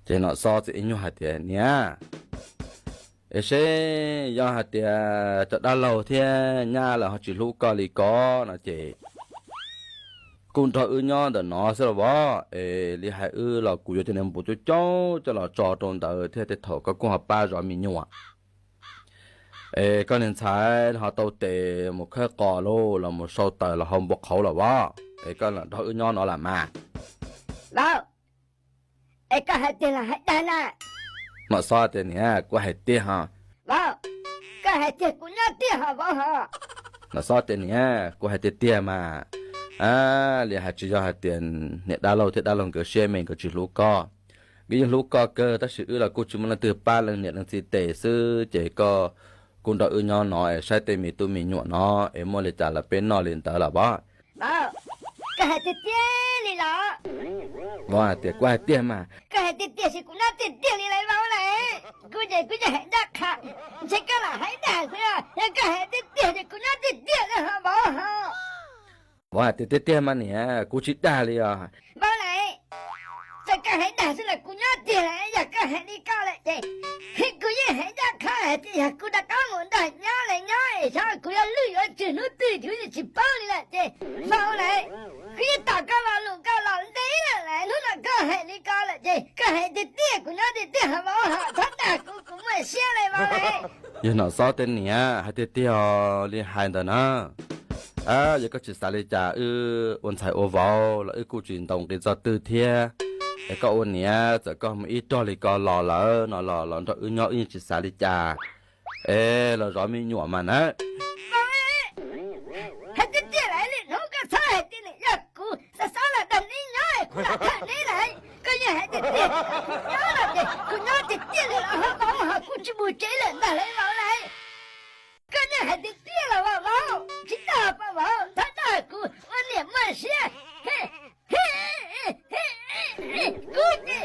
Ces Nom Xob txawm ib nyuag hais tias, Niam, es seb yog hais tias cov dab laug thiab nyab lawv ho tsis hlub koj li ko no ces kuj nrog wb nyob ntawm no xwb los as. Es li hais wb los kuv yuav cov niag npus coob coob coj los tso rau ntawd thiab tej thaum koj kuj ho pab zov me nyuam. Es koj niag ntxhais ho tau tes mus khawb qos los mus sau taws los hau npua qhauv los as, es koj lam nrog wb nyob no lam mas. Vauv, es koj hais tiag los hais dag na? Nom Xob tias, Niam, kuv hais tiag ho. Vauv, koj hais tiag kuv nyob tiag ho vauv ho. Nom Xob tias, Niam, kuv hais tiag tiag mas. Li hais tsis yog hais tias niam dab laug thiab dab laug nkawd siab me nkawd tsis hlub koj. Nkawd yeej hlub koj kawg tab sis wb los kuj tsis muaj leej twg pab leej niam leej txiv tes xwb ces koj kuj nrog wb nyob no es saib tej me tub me nyuam no es muaj li cas los peb noj li ntawd los as. Vauv, koj hais tiag tiag li los? Vauv hais tias, Kuv hais tiag mas. Koj hais tiag tiag ces kuv nyob tiag tiag li lauj vauv lauj. Kuv ces kuv yeej hais ncaj qha, ntshe koj lam hais dag xwb. Yog koj hais tiag tiag ces kuv nyob tiag tiag li ho vauv ho. Vauv hais tias, Tiag tiag mas niam, kuv tsis dag li os. Vauv lauj, txawm koj hais dag xwb los kuv nyob tiag lawm. Yog koj hais li ko lawm ces kuv yeej hais ncaj qha hais tias yog kuv rov qab mus nrog nyab lawv nyob es xyov kuv yuav lwj yuav tswg hnub twg kuv yeej tsis paub li lawm ces vauv lauj, kuv yeej tos koj los lus koj los ntev lawm lauj. Hnub no koj hais li ko lawm ces koj hais tiag tiag kuv nyob tiag tiag ho vauv ho, txhob dag kuv, kuv muaj siab li vauv lauj. Yog Nom Xob tias, Niam, hais tiag tiag li hais ntawd na. Yog koj tsis xav li cas wb ua ntxhais ua vauv los wb kuj tsis ntaus nqi txog twg thiab. Es koj ua niam txawm koj mus ib rog li ko los lawm no los los nrog wb nyob wb yeej tsis xav li cas. Es los zov me nyuam mas na. Hais tiag tiag lawm, lwm hnub koj txhob hais tias nws yog kuv, xav xav los dag neb nyob kuv lam tham neb lawm. Koj yeej hais tiag tiag, kuv nyob los ces kuv nyob tiag tiag li los ho vauv ho, kuv tsis mus tsev lawm ntag lauj vauv lauj. Koj yeej hais tiag tiag los vauv, tsis dag pas vauv, txhob dag kuv ua niam muaj siab. Kuv ces tsis zoo li,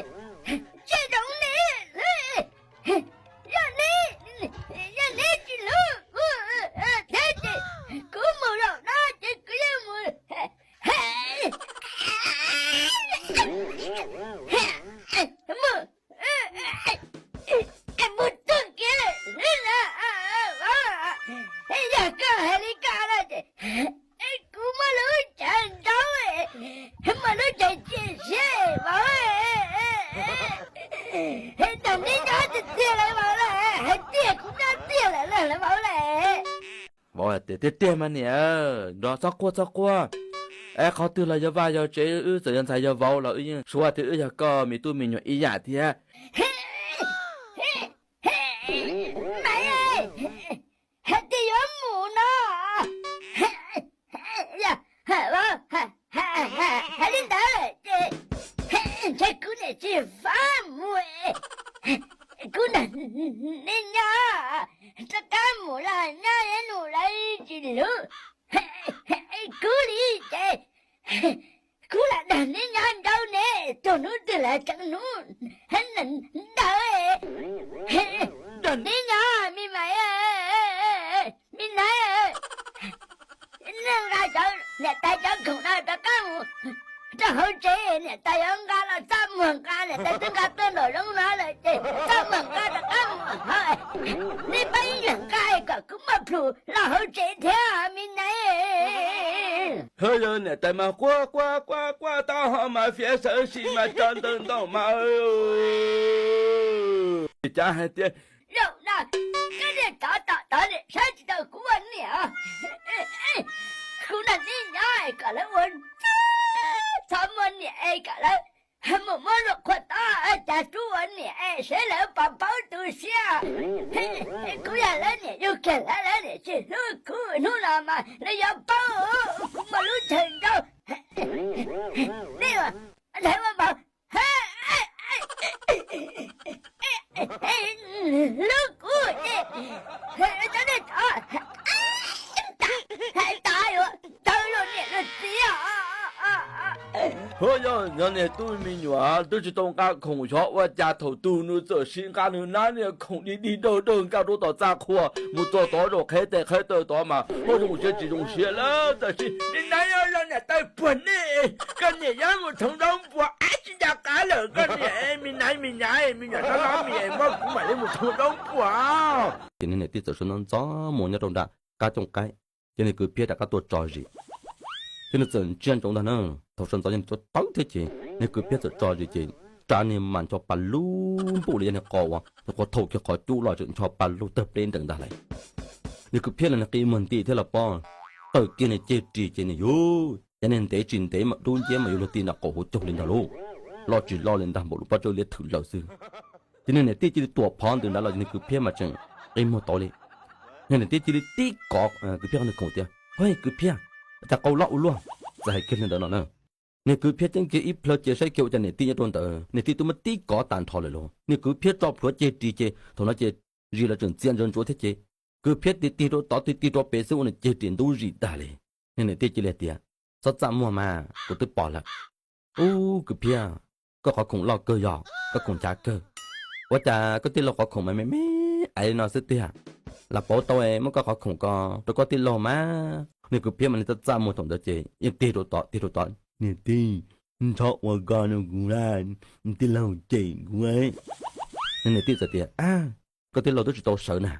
yog neb, yog neb tsis hlub kuv thiab ces kuv mus zaum no ces kuv yeej mus, mus, mus txog kiag xwb na. Yog koj hais li ko no ces kuv muab lub tsev nrauj, muab lub tsev cia siab vauv. Dag neb nyob tiag tiag lawm vauv lauj, hais tiag kuv nyob tiag lawm lawm vauv lauj. Vauv hais tias, Tiag tiag mas niam, nrog txhob quaj txhob quaj. Es qhov twg los yog vaj yog tsev, wb txawm yog ntxhais yog vauv los wb yeej suav tias wb yog koj me tub me nyuam ib yam thiab. Mas hais tias yuav mus no, hais li ntawd ces ntshe kuv niam tsis fab mus, kuv nrog neb nyob, rov qab mus los nyob nws lawv tsis hlub kuv li ces kuv lam nrog neb nyob nrauj ne, txog hnub twg los tseem hnub ntawd nrog neb nyob me mas, me nab, nqa cov niam tais cov khoom no rov qab mus rau hauv tsev, niam tais yuav nqa los txaj muag nqa, niam tais twb nqa tuaj nraum zoov no lawm ces txaj muag nqa rov qab mus hauv, neb pab ib leeg nqa kom kuv muaj plhus los hauv tsev thiab me nab. Hwb, yog niam tais mas quaj quaj quaj quaj taub hau mas fiav sawv sim mas tso ntawm ntoo mas li cas hais tias, Zaum no koj niag tsov tom tod niam saib tsis taus kuv ua niam, kuv nrog neb nyob kom lawv ua, txhob muaj niam es kom lawv mus muab luag qhuas tob cas rub ua niam es seb lawv puas paub tu siab. Kuv yog lawv niam yug kiag lawv, lawv niam tsis hlub kuv, hnub no mas lawv yuav paub kuv muaj lub chaw nrauj. Neb ua ntxhais ua vauv hlub kuv ces cov niag tsov tas, tas yuav tawg luag niam luag txiv. Hwb, yog niag tub me nyuam twb tsis tau nqa khoom xyov ua cas thaum tus nws txawm sim nqa nws nab niag khoom dig dig dawg dawg nkag rau tom txaj qhua mus txog tod zaum qheb tes qheb taw tod mas ho zoo siab tsis zoo siab lawm. Tab sis me nab, yog niam tais puag nej, koj niam yuav mus thoov nraub npua ab tsis ncaj qab lawm koj niam. Me nyuam, me nyuam, mob kuv mam li mus thaum zaub puas. Ces niag niam tij txawm sawv ntxov ntxov mus nyob rau nram qab cooj qaib, ces niag kwv Phiab rov qab tuaj tso zis. Ces nws txawm ntsia ntsoov ntag na, thaum sawv ntxov yog nws tuaj tawv thiab ces niag kwv Phiab txawm tso zis ces tsa niag mas ncho pa lug npuj li yog niag qos uas nws qhuav thau kiag qhov cub los tseem ncho pa lug tawg pleb nrees ntag lauj. Niag kwv Phiab los nws qi muag nti thiab los pob, tawm kiag niag ceg ris ces nws yug, ces niag ntev tsis ntev mas dub nciab mas yuav luag ti nram qaum hauv caug li ntag lauj. Loj tsis loj li ntag npaum lub pob tsawb liab thwm lawm xwb. Ces niag niam tij cia li tuam phov ntws ntawd los ces niag kwv Phiab mas tseem qi muag tod li. Niag niam tij cia li tib kov kwv Phiab qhov ntawd khoom tias, Hwj, kwv Phiab, cas qau loj ua luaj? Txawm hais kiag li ntawd no na, niag kwv Phiab ceeb kiag ib plhaw ces saib kiag ua cas niam tij nyob rau ntawd, niam tij twb muab tib kov tas nrho lawm lauj. Niag kwv Phiab tso plhuav ceg ris ces thaum no ces zis los tseem txia ntsuav ntsuav thiab ces kwv Phiab tig tig rau tod tig tig rau pem xwb ua nws ceg ris ntub zis tag li. Niag niam tij cia li hais tias, Txhob txaj muag mas, kuv twb pom lawm. Ub, kwv Phiab, koj qhov khoom loj kawg yog koj khoom nchav kawg. Ua cas koj tij laug qhov khoom mas me me aiv li no xwb tiag? Lam pauv tau es muab koj qhov khoom ko rau koj tij laug mas. Niag kwv Phiab mas niag txaj txaj muag thaum ntawd ces yeej tig rau tod tig rau tod, Niam tij, txhob ua ko rau kuv na, tij laug cem kuv. Niag niam tij txawm tias, Ab, koj tij laug twb tsis tau sawv na,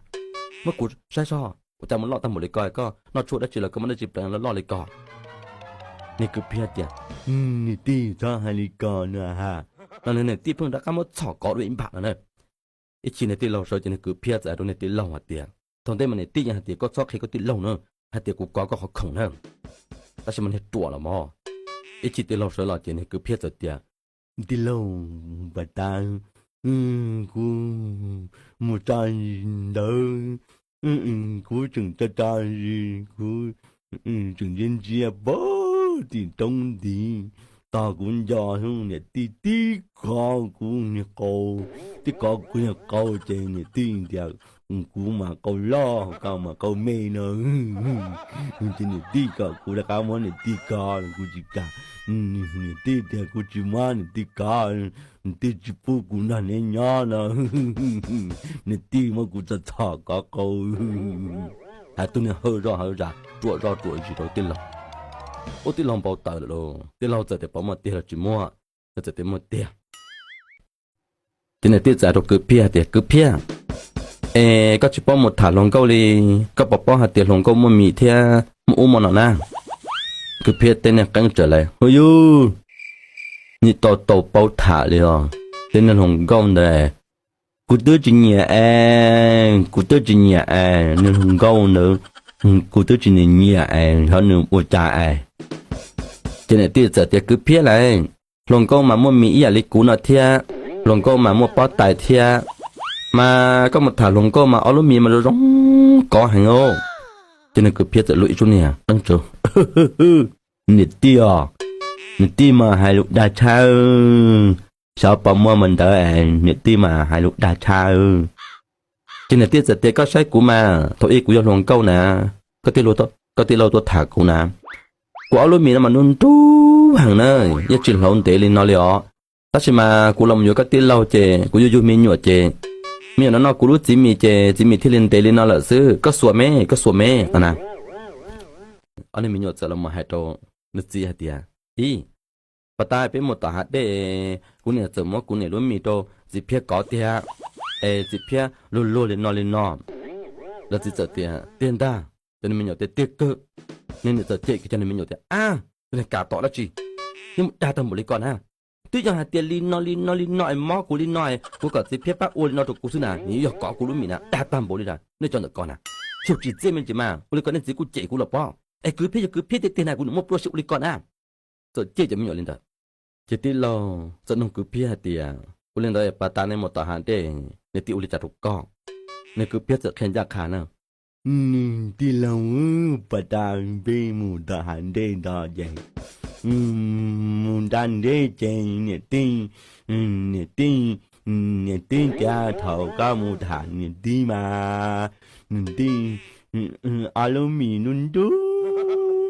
muab kuv saib soj, ua cas mus loj tag npaum li ko, koj noj tshuaj dab tsi los koj muab dab tsi pleev loj loj li ko? Niag kwv Phiab tias, Niam tij txhob hais li ko na ha. Los niag niam tij pheej rov qab muab txhom kov dua ib npam no na. Ib chim niag tij laug sawv ces niag kwv Phiab txawm hais rau niag tij laug hais tias, Thaum ntej mas niam tij yeej hais tias koj txhob qhia koj tij laug na, hais tias kuv kov koj qhov khoom na, tab sis mas niag ruam los mog. Ib chim tij laug sawv los ces niag kwv Phiab txawm tias, Tij laug, pas tas kuv mus tso ntawd, kuv tseem tso tso, kuv tseem ntsia ntsia pag tim roob ntiv, tos kuv nco hnub niam tij tib kov kuv niag qau, tib kov kuv niag qau ces niam tij tias, Kuv mas qau loj, koj mas qau me no. Ces niam tij kom kuv rov qab muab niam tij kov, kuv tsis kam. Niam tij tias kuv tsis muab niam tij kov, niam tij tsis pub kuv nrog neb nyob no. Niam tij muab kuv txhom txhom kov qau. Hais tuaj niag hawj zoj hawj zas ruam zoj ruam zis rau tij laug. Ub, tij laug npau taws lawm lauj, tij laug txawm tias puas muaj tiag los tsis muaj, nws txawm tias muaj tiag. Ces niam tij txawm hais rau kwv Phiab tias, Kwv Phiab, es koj tsis paub mus tham hluas nkauj li, koj puas paub hais tias hluas nkauj muaj mis thiab muaj ub muaj no na? Kwv Phiab teb niag qeeb tsawv lawm, Hwj yug, nyias tau tau paub tham li os, tej niag hluas nkauj ntawd kuv twb tsis nyiam es, kuv twb tsis nyiam es, niag hluas nkauj ntawd kuv twb tsis nyiam nyiam es, xyov nws ua cas es. Ces niam tij txawm tias, Kwv Phiab lauj, hluas nkauj mas muaj mis ib yam li kuv no thiab, hluas nkauj mas muaj pob tais thiab, mas koj mus tham hluas nkauj mas ob lub mis mas zoo zoo kov heev os. Ces niag kwv Phiab txawm luag ib tsub niag qeeb tsawv, Niam tij os, niam tij mas hais lus dag tshaj, xyov puas muaj mas ntawd es niam tij mas hais lus dag tshaj. Ces niam tij txawm tias, Koj saib kuv mas, thaum ub kuv yog hluas nkauj na, koj tij laug tuaj tham kuv na, kuv ob lub mis no mas nruj nruj heev na, yeej tsis hlauv ntev li no li os. Tab sis mas kuv los mus yuav koj tij laug ces kuv yuav yug me nyuam ces me nyuam no noj kuv lub txiv mis ces txiv mis thiaj li ntev li no lawm xwb. Koj xuas me, koj xuas me no na. Ob niag me nyuam txawm los hais rau nws txiv hais tias, Ib, pas tas peb mus tom hav dej, kuv niam txawm muab kuv niam lub mis rau txiv Phiab kov tiag, es txiv Phiab luag luag li no li no. Lawv txiv txawm tias, Tiag ntag. Cov niag me nyuam tias, Tiag kawg. Niag niam txawm cem kiag cov niag me nyuam tias, Ab, tus niag kam tom dab tsi, yeej mus dag tag npaum li ko na. Twb yog hais tias li no li no li no es mob kuv li no es kuv kom txiv Phiab pab ua li no rau kuv xwb na, nws yuav yog kov kuv lub mis na, dag tag npaum li na, nej cov ntawm ko na. Xyov tsis txiaj me ntsis mas ua li ko nej txiv kuj cem kuv los pob. Es kwv Phiab yog kwv Phiab tiag tiag na, kuv niam muaj plua siab ua li ko na. Txawm cem cov me nyuam li ntawd. Ces tij laug txawm nug kwv Phiab hais tias, Ua li ntawd pas tas nej mus tom hav dej, niam tij ua li cas rau koj? Niag kwv Phiab txawm qhia ncaj qha na, Tij laug, pas tas peb mus tom hav dej ntawd ces mus nram dej ces niam tij, niam tij, niam tij tias thaum koj mus tham niam tij mas niam tij ob lub mis nruj nruj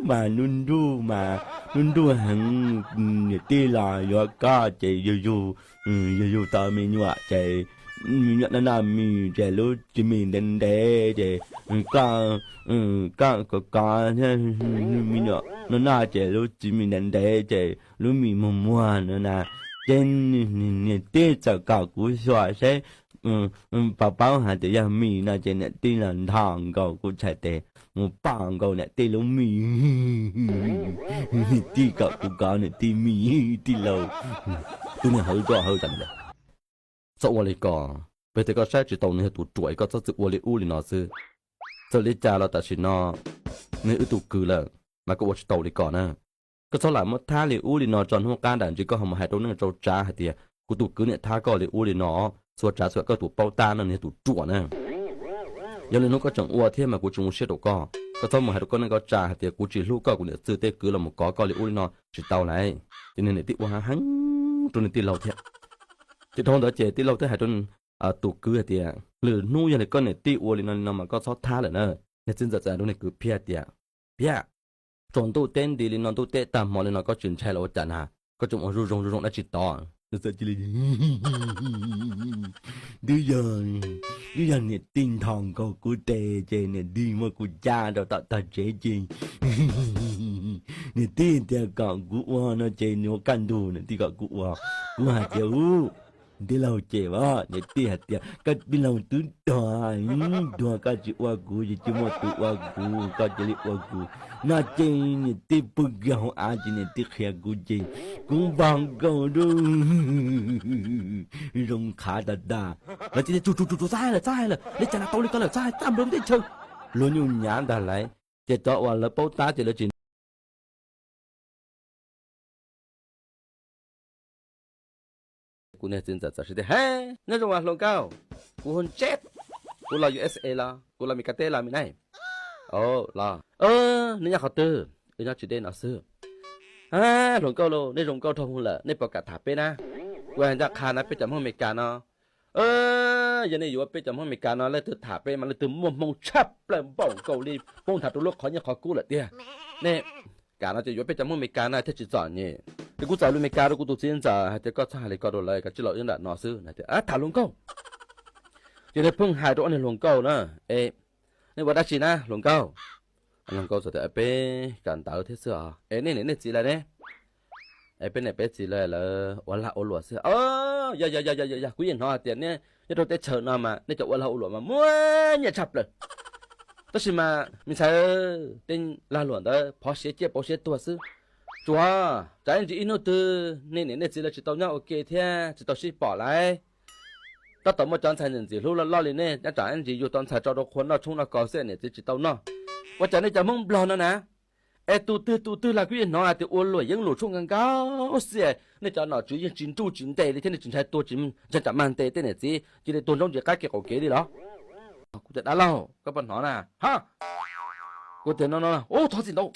mas nruj nruj mas nruj nruj heev, niam tij los yuav koj ces yug yug, yug yug tau me nyuam ces me nyuam noj noj mis ces lub txiv mis ntev ntev ces koj, koj kov kov thiab me nyuam noj noj ces lub txiv mis ntev ntev ces lub mis muag muag no na, Ces niam tij txawm kom kuv xyuas seb, paub paub hais tias yog mis no ces niam tij los nthos nkaus kuv txhais tes, mus pom nkaus niam tij lub mis. Niam tij kom kuv kov niam tij mis, tij laug, tub niag hawv zoj hawv zam ntawd. Txhob ua li ko, peb tias koj saib tsis tau nws yog tus ruam es koj txhob txwm ua li ub li no xwb. Txawm li cas los tam sim no nws wb tus kwv lawm, mas koj ua tsis tau li ko na. Koj txhob lam muab thab li ub li no tso hnub qab nram ntsis koj ho mus hais rau neej rau tsav hais tias kuv tus kwv niam thab koj li ub li no, txhua tsav txhua koj tus paub tab no nws yog tus ruam na. Yog li hnub koj tseem ua thiab mas kuv tsis zoo siab rau koj. Koj txhob mus hais rau koj neej koj tsav hais tias kuv tsis hlub koj, kuv niam txwv tej kwv los mus kov koj li ub li no tsis tau lauj. Ces nws niam tij ua heev rau nws tij laug thiab. Ces dhau ntawd ces tij laug thiaj hais rau tus kwv hais tias lwm hnub yog li koj niam tij ua li no li no mas koj txhob thab lawm na. Niag txiv ntxawm txawm hais rau nws kwv Phiaj tias, Phiaj, tsaus ntuj teb nti li no ntuj teb tag hmo li no koj tsis ntshai los ua cas na? Koj tseem ua zoo zoo zoo zoo dab tsi tod? Nws txawm cia li, twb yog, twb yog niam tij nthos nkaus kuv tes ces niam tij muab kuv cab rau tom tog tsev ces niam tij tias kom kuv ua no ces nws ua kaj ntug niam tij kom kuv ua. Kuv hais tias, Ub, tij laug ces as, niam tij hais tias, Koj tij laug twb tuag, tuag koj tsis ua kuv ces tsis muaj tus ua kuv, koj cia li ua kuv. No ces niam tij pw kiag hauv av ces niam tij qhia kuv ces kuv npog nkaus lub zoo qhav tas tas. Lawv cia li tsuj tsuj tsuj tsuj, Txhob hais lawm, txhob hais lawm, li cas los tau li ko lawm, txhob hais, txaj nplua teb chaws. Luag nyuj nyav ntag lauj. Ces cov uas lawv paub tab ces lawv tsis Kuv niag txiv ntxawm txawm hais tias, He, nyob zoo as hluas nkauj, kuv hu Ntseb, kuv los U S A los, kuv los Mes Kas teb los me ne. Los, neb nyob qhov twg? Wb nyob tsis deb no xwb. Hluas nkauj lauj, nej zoo nkauj dhau hwv lawm, nej puas kam tham peb na? Kuv hais ncaj qha na, peb cov Hmoob Mes Kas no, yog nej yuav peb cov Hmoob Mes Kas no leej twg tham peb mas leej twg muaj hmoo tshaj plaws npaum nkaus li poob nrhav rau lub qhov nyiaj qhov kub lawm tiag. Nej kam no ces yuav peb cov Hmoob Mes Kas na thiaj tsis txom nyem. Ces kuv txawm lus Mes Kas rau kuv tus txiv ntxawm hais tias, Koj txhob hais li ko rau lawv, kav tsij los wb nram no xwb na. Tias, Tham hluas nkauj. Ces nws pheej hais rau ob niag hluas nkauj na, Es nej ua dab tsi na hluas nkauj? Hluas nkauj txawm tias, Peb kawm ntawv thiab xwb os. Es nej niam nej txiv lawv ne? Es peb niam peb txiv lawv, lawv ua lag ua luam xwb. Yog yog yog yog yog, kuv yeej hnov hais tias neb nyob rau teb chaws no mas nej cov ua lag ua luam mas muaj nyiaj tshaj plaws. Tab sis mas me ntxhais, tej lag luam ntawd phov siav ciaj pauv siav tuag xwb. Tsuas tsam ib ntsis ib hnub twg nej niam nej txiv lawv tsis tau nyob ua ke thiab tsis tau sib pom lawm, tab tom muaj cov ntxhais ntxim hlub loj loj li nej nyob tsam ib ntsis yug tau ntxhais tso rau qhua noj tshoob noj kos xwb niam txiv tsis tau noj. Ua cas nej cov Hmoob Nplog no na, es tus twg tus twg los kuj yeej hnov hais tias ua luam yeeb luam tshuaj nkaus nkaus xwb, nej cov nom tswv yeej tsis nruj tsis ntes li thiab nej tsis ntshai tuag tsis ntshai tsam mag ntes tej niam txiv cia li tuag nroo ntsis qab kev qaum kev li los? Kuv tias, Dab laug, koj puas hnov na? Ha! Kuv tias, No no, ub, thov txim ntau.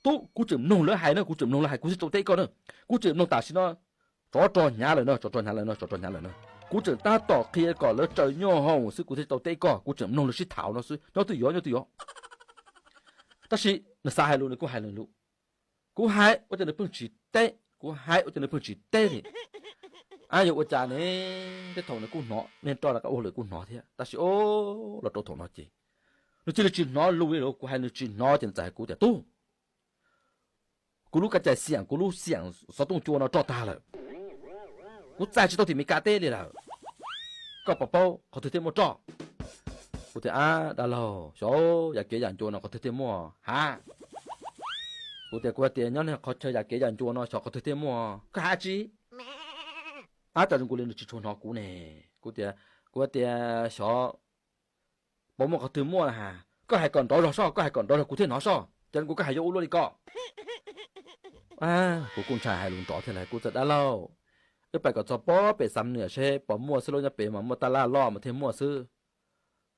Tub, kuv tseem mloog lawv hais na, kuv tseem mloog lawv hais, kuv thiaj tau teb koj na. Kuv tseem mloog tam sim no tsov rog hnyav lawm no, tsov rog hnyav lawm no, tsov rog hnyav lawm no. Kuv tseem tab tom qhia kom lawv tsaws nyuag hoom xwb kuv thiaj tau teb koj, kuv tseem mloog lawv sib tham no xwb, nyob twj yuav nyob twj yuav. Tab sis nws xav hais lus nws kuj hais lus. Kuv hais ua cas nws pheej tsis teb, kuv hais ua cas nws pheej tsis teb li. Ab, yuav ua cas ne? Tej thaum nws kuj hnov, niag roj rov qab ua lawm kuj hnov thiab, tab sis o, los rau thaum no ces nws cia li tsis hnov lus li lawm, kuv hais nws tsis hnov ces nws txawm hais kuv tias, Tub, kuv lub kab cai xiam, kuv lub xiam xov tooj cua no roj tag lawm, kuv txais tsis tau tim Mes Kas teb li lawm, koj puas paub qhov twg thiaj muaj roj? Kuv tias, Ab, dab laug, xyov yam kev yam ncua no qhov twg thiaj muaj ha? Kuv tias, Kuv tias nyob qhov chaw yam kev yam ncua no xyov qhov twg thiaj muaj, koj hais tsis? Ab, cas zoo nkaus li nws tsis tshua hnov kuv ne. Kuv tias, Kuv tias xyov puas muaj qhov twg muaj na ha, koj hais kom nrov zog soj, koj hais kom nrov zog kuv thiaj hnov soj, cas zoo nkaus koj hais yuav ua luaj li ko. Kuv kuj ntshai hais lus nrov thiab lawm, kuv txawm, Dab laug, wb pais kom txog pob pem Xam Nuam seb puas muaj xwb, lub nyob pem mas muaj tab laj loj mas thiaj muaj xwb.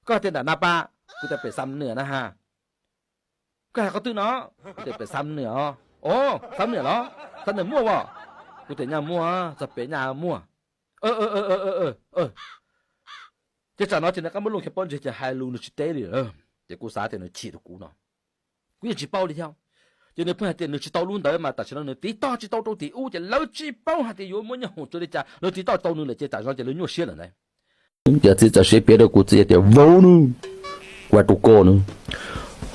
Koj hais tias nram na pas? Kuv tias pem Xam Nuam na ha. Koj hais qhov twg no? Kuv tias pem Xam Nuam os. O, Xam Nuam los? Xam Nuam muaj as? Kuv tias nyaj muaj, txog pem nyaj muaj. Ces tsam no ces nws qab muab loo kiag pob ntseg ces hais lus nws tsis teb li. Ces kuv xav tias nws chim rau kuv no, kuv yeej tsis paub li thiab. Ces nws pheej hais tias nws tsis tau lub ntawd mas tam sim no nws tiv toj tsis tau rau tim ub ces lawv tsis paub hais tias yuav muaj nyuag hoom tsav li cas, lawv tiv toj tau nws lawm ces tam sim no ces lawv nyuaj siab lawm ntag. Yawm txiv txawm siv piav rau kuv txiv tias, Vauv nawb, kuv hais rau koj nawb,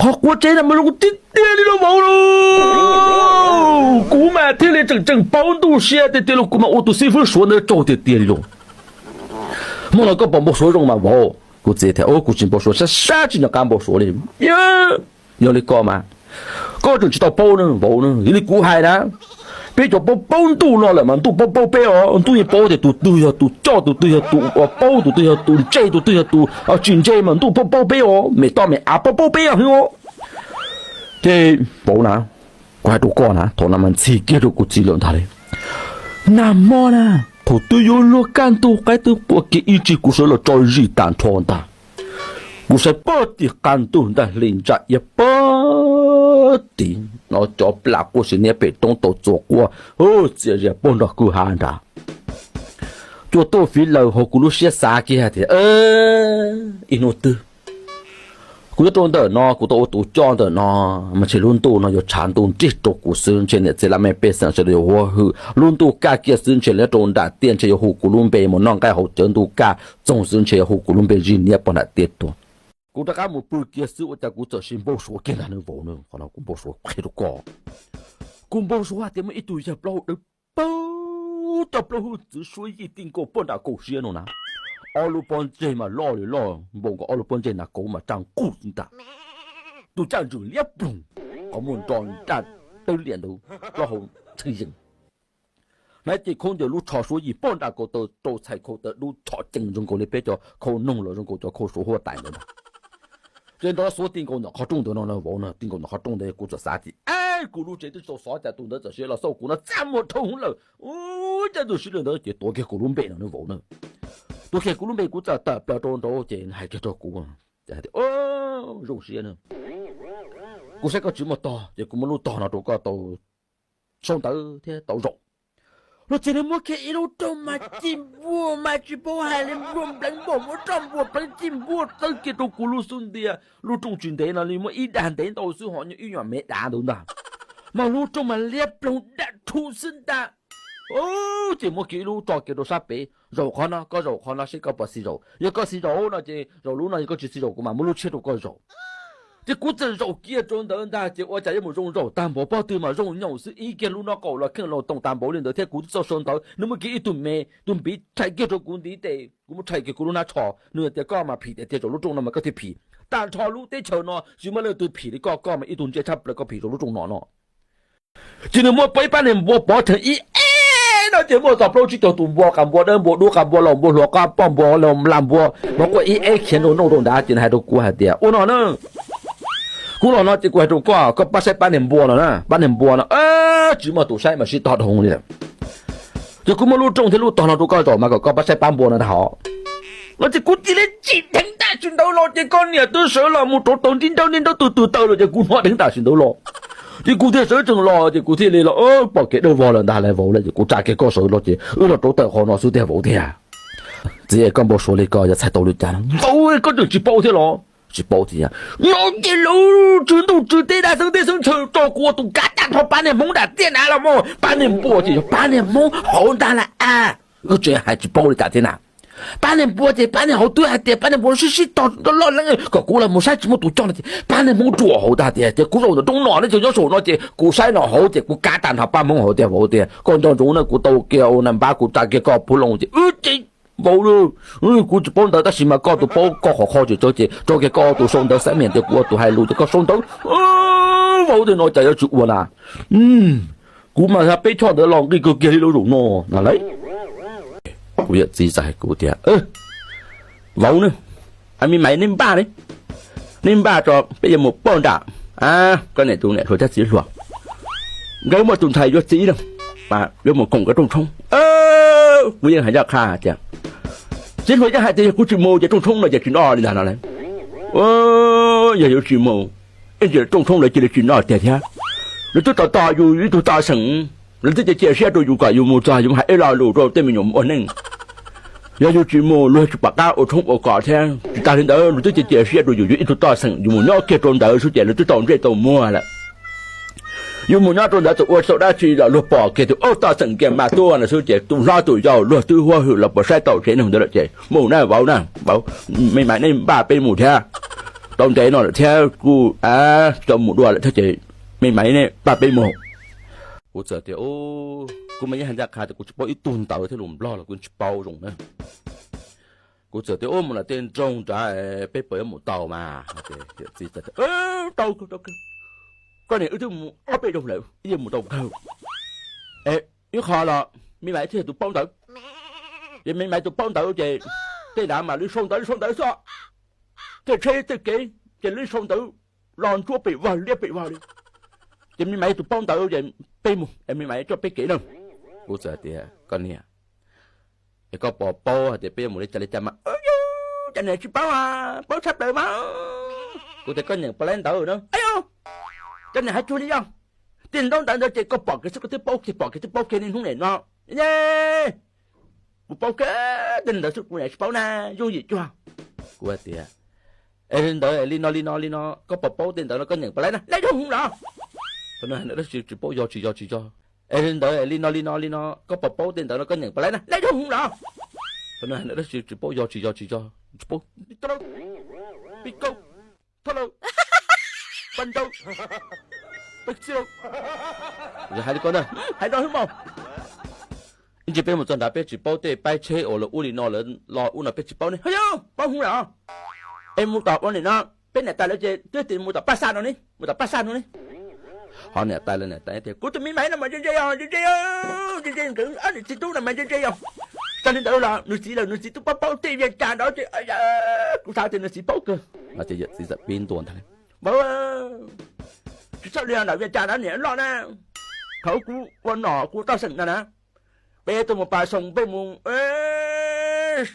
Qhov quav tsev no mas zoo tiag tiag li los vauv lauj. Kuv mas thiaj li tseem tseem paub ntuj siab tiag tiag los kuv mas ua tus xib fwb Suav ntawd tsaug tiag tiag li lauj. Muaj no koj pom npau suav zoo mas vauv? Kuv txiv tias, kuv tsis npau suav, sab sab tsis nco qab npau suav li. Yog li koj mas koj tseem tsis tau paub na vauv na, li kuv hais na, peb cov paub paub ntuj no lawm mas ntuj paub paub peb os. Ntuj yeej paub tias tus twg yog tus coj, tus twg yog tus uas paub, tus twg yog tus ntse, tus twg yog tus tsis ntse mas ntuj paub paub peb os. Me toj me av paub paub peb os. Ces vauv na, kuv hais rau koj na, thaum no mas ntxhi kiag rau kuv txiv lawm ntag li. Nag hmo na, thaum twb yuav luag kaj ntug qaib twb qua kiag ib tsig kuv sawv los tso zis tag nrho ntag. Kuv saib pog tim qab ntug ntaj hli ntsa iab pog tim no cov plas quaj sim niab pem roob tau txuas quaj txias zias puag nrog kwj ha nrad. Cua tuaj fiv laws hauv kuv lub siab xav kiag hais tias ib hnub twg kuv yuav rau ntawm no, kuv tau ua tus coj ntawm no, mas ntshe lub ntuj no yuav tshav ntuj nrig rau kuv xwb, ntshe niam txiv laj mej pej xeem sawv daws yuav huab hwm. Lub ntuj kaj kiag xwb ntshe lawv rau nram tiaj ntshe yuav hu kuv lub npe mus noj nqaij hauv cawv ntuj kaj txoog xwb ntshe yuav hu kuv lub npe zij niab pog nram tiaj tuaj. Kuv rov qab mus pw kiag xwb ua cas kuv txawm sis npau suav kiag ntag na vauv na, qhov no kuv npau suav qhia rau koj. Kuv npau suav tias muaj ib tug yawg plaub hau dawb paug, cov plaub hau txwv suab yij ti nkaus poj nram kaum siab no na. Ob lub pob ntseg mas loj li loj npaum nkaus ob lub pob ntseg nas kauv mas tsa nqug xwb ntag. Tus caj ntswg liab ploog, qhov muag nro nraj tawb liam ntawd, plaub hau txhwj yees. Hnav cev khaub ncaws lub tsho suab yij poj nram kaum taw rau txhais khau taw dub tshom cees zoo nkaus li peb cov khau noog los zoo nkaus cov khau suav huab tais ntawd ntag. Ces nrov xuav ti nkaus ntawm qhov rooj ntawd no na vauv na, ti nkaus ntawm qhov rooj ntawd kuv txawm xav tias, kuv lub tsev twb tsis tau xov cas tus ntawd txawm siv los xauj kuv no txaj muag dhau hwv lawm. Ua cas tus siv lawm ntawd ces tuav kiag kuv lub npe no na vauv na. Tuav kiag kuv lub npe kuv txawm tawm plaws rau nraud ces hais kiag rau kuv tias, zoo siab na. Kuv saib koj tsis muaj tog ces kuv muab lub tog no rau koj tau sau ntawv thiab tau zaum. Los txawm nws muab kiag ib lub rooj mas ci npua mas tsis paub hais li, npua npleev npaum muab roj npua pleev ci npua txawb kiag rau kuv lub xub ntiag. Lub rooj tsis ntev no li muaj ib dag ntev ntau xwb ho nyob ib nyuam me dav ntawd ntag. Mas lub rooj mas liab ploog dab rhuv xwb ntag. Ces muab kiag ib lub tso kiag rau sab pem, zaum qhov no, koj zaum qhov no seb koj puas xis zaum. Yog koj xis zaum no ces zaum lub no, yog koj tsis xis zaum kuv mam muab lub tshiab rau koj zaum. Ces kuv txawm zaum kiag rau ntawd ntag ces ua cas yuav mus zoo zaum tag npaum, pob tw mas zoo nyaum xwb, ib kiag lub no qaum los kheej los toom tag npaum li ntawd thiab kuv twb txawj sau ntawv, nws muab kiag ib tug me, tus npiv rhais kiag rau kuv ntiv tes, kuv muab rhais kiag kuv lub hnab tsho, nws tias koj mas phim tiag tiag, zaum lub rooj no mas koj thiaj phim. Tag nrho lub teb chaws no tsis muaj leej twg phim li koj, koj mas ib tug ntse tshaj plaws, koj phim zaum lub rooj no no. Ces nws muab pab ib pab niag npua pov theem ib eb no ces muaj txog plaub tsib caug tus npua, qas npua dawb npua dub, qas npua laus npua hluas, qas poj npua laus npua, npua quaj ib eb khiav nrau nrau rau nrad ces nws hais rau kuv hais tias ua no na, kuv los no ces kuv hais rau koj, koj pab saib pab niag npua no na, pab niag npua no tsis muaj tus saib mas sib tog dhau li lawm. Ces kuv muab lub rooj thiab lub tog no rau koj zaum mas kom koj pab saib pab npua no ntag hos. No ces kuv cia li tsim dheev tam sim ntawd los ces koj niam twb sawv los mus rauv taws nrib nrawb nrib nrawb twg twg taw lawm ces kuv hnov dheev tam sim ntawd los. Ces kuv thiaj sawv tsees los ces kuv thiaj li los pom kev dawb vog lawm ntag lauj vauv lauj, ces kuv tsa kiag koj sawv los ces wb los rauv taws qhov no xwb tiag vauv tiag. Txiv, koj npau suav li ko yog txhais tau li cas? Vauv, koj tseem tsis paub thiab los? Tsis paub tiag. No ces lawv tswv ntuj tswv teb, dab xeeb teb xeeb chaw tso kuv ua tus kav tag nrho pab niag Hmoob nram tiaj na los mas, pab niag npua ces yog pab niag Hmoob hauv ntag lauj a. Koj tseem hais tsis paub li cas thiab na? Pab niag npua ces pab niag hauv twb hais tias pab niag npua sib sib tog loj leeb kom kuv los mus saib tsis muaj tus coj no ces pab niag Hmoob ruam hauv ntag tiag. Ces kuv zaum ntawm roob no ne, ces nyob saum no ces kuv saib no hauv ces kuv kav tag nrho pab Hmoob hauv tiag vauv tiag. Koj nco ntsoov na, kuv tau kiag ua na npab kuv tsa kiag koj pub loo ces wb ces vauv lauj, kuv tsis paub ntawv tab sis mas koj tus paub koj qhov qho tsis tsawg ces tso kiag koj tus sau ntawv xav miam tias kuv ua tus hais lus ces koj sau ntawv. Vauv tiag, no cas yuav tsis ua na? Kuv mas peb choj ntawd los nqi kawg kiag li lub zaum no na lauj. Kuv yawm txiv txawm hais kuv tias, vauv na, me mais nej npaj li, nej npaj tso peb yuav mus poj nram koj niam tus niam hluas thiab txiv hluas, nkawd muaj tus ntxhais yuav txiv na, yuav mus koom nkawd rooj tshoob. Kuv yeej hais ncaj qha tias, txiv hluas yeej hais tias yog kuv tsis mus ces rooj tshoob no ces tsis noj li ntag no lauj. Yog yuav tsis mus, ib ntsis rooj tshoob lawv cia li tsis noj tiag thiab. Lawv twb tos tos yus ib tug toj xeem, lawv twb cia cia siab rau yus kom yus mus txog yus hais ib lo lus rau tej me nyuam ua neej. Yog yus tsis mus luag tsis pom qab ua tshoob ua kos thiab. Tsis tas li ntawd luag twb cia cia siab rau yus yuav ib tug toj xeem, yus mus nyob kiag rau ntawd xwb ces luag twb tau ntsej tau muag lawm. Yus mus nyob rau ntawd txawm ua tsis tau dab tsi los luag pom kiag tus ub toj xeem kiag mas tuaj no xwb ces tus hlob tus yau luag twb huab hwm los puas saib tau tsev neeg ntawd lawm ces mus na vauv na, vauv, me mais nej npaj peb mus thiab. tau ntev no lawm thiab kuj tsis tau mus dua lawm thiab ces me maiv ne pab peb mus. Kuv txawm tias, kuv mas yeej hais ncaj qha tias kuv tsis paub ib tug ntawv thiab lus Nplog los kuv tsis paub zoo na. Kuv txawm tias, mus lawm tej nroog nrad peb puas yuav mus tau mas. Tau, koj niam wb twb mus ob peb zaug lawm wb yeej mus tau kawg. Ib qho los me maiv thiaj tus paub ntawv, ces me maiv tus paub ntawv ces tej nrad mas lwv sau ntawv lwv sau ntawv xwb, tej tsheb tej kev ces lwv sau ntawv los ntsuab pem vag liab pem vag li. Ces me maiv tus paub ntawv ces peb mus es me maiv coj peb kev na. Kuv txawm tias, koj niam, es koj puas paub hais tias peb yuav mus li cas li cas mas? Cov niam tsis paub, paub tshaj plaws mas. Kuv tias koj nyeem puas laib ntawv na. Cov niam hais cuag li yog, tej ntaub ntawv ntawd ces koj pom kiag xwb koj twb paub kiag, pom kiag twb paub kiag niaj hnub niam no. Kuv paub kiag tej ntawd xwb kuv niam tsis paub na, yooj yim cuag. Kuv hais tias, es li ntawd li no li no li no koj puas paub tej ntawd no koj nyeem puas laib na, laib dhau hwv los. Tsis paub yog tsis yog tsis yog. Es li ntawd li no li no li no koj puas paub tej ntawd no koj nyeem puas laib na, laib dhau hwv los. Tsis paub yog tsis yog tsis yog, tsis paub. Pib kaub, thoj laus, pas ntaus, peb txi laus, hais li ko na, hais no xwb mas. Ib ntsis peb mus txog nrad peb tsis paub tej paib tsheb uas lawv ua li no lawv los ua no peb tsis paub ne. Ho yog paub hwv los. Es mus tom ua nim no peb niam tais lawv ces twb tias mus tom paj xaj no ne, mus tom paj xaj no ne. Ho niam tais lawv niam tais tias kuv tus me maiv no mas ntse ntse os, ntse ntse, ntse ntse nkawd ob niam txiv tub no mas ntse ntse os. Txog li ntawd los nws txiv lawm nws txiv twb paub paub tej viaj cas ntawd ces kuv xav tias nws txiv paub kawg. No ces yawm txiv txawm pib ntuas ntag, vauv, tsis txhob li os, nram viaj cas ntawd niam loj na, thaum kuv ua nom kuv toj xeem no na, peb tuaj mus pas xoo peb mus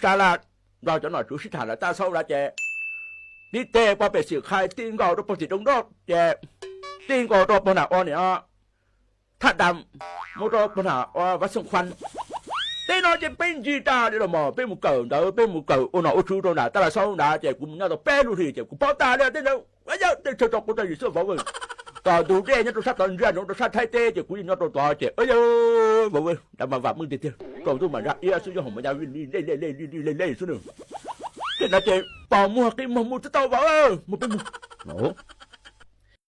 sa las nrog cov nom tswv sib tham lawm taj xaub lawm ces tib teg pog pem xwm khai tij nkaus rau pog tim roob nroj ces tij nkaus rau pog nam ua niam thaj dam, mus rau pog nam ua vaj xeej khuan. Tej no ces peb ncig tag li los mas peb mus kawm ntawv peb mus kawm ua nom ua tswv rau nram taj las xaub nrad ces kuv mus nyob tau peb lub hlis ces kuv paub tag li tej ntawd. Yawg tej chaw tso kuv tau yim xwb vauv, tom ntug dej nyob rau sab tod ntsia ntsoov rau sab Thaib teb ces kuv yeej nyob rau tod ces yawg vauv, dab mas vam meej tiag tiag, kaus ntuj mas zaj iab xwb, yog hoo mas ya li li li li li li li xwb na. Tej no ces pos muag qi muag mus tsis tau vauv, mus peb mus.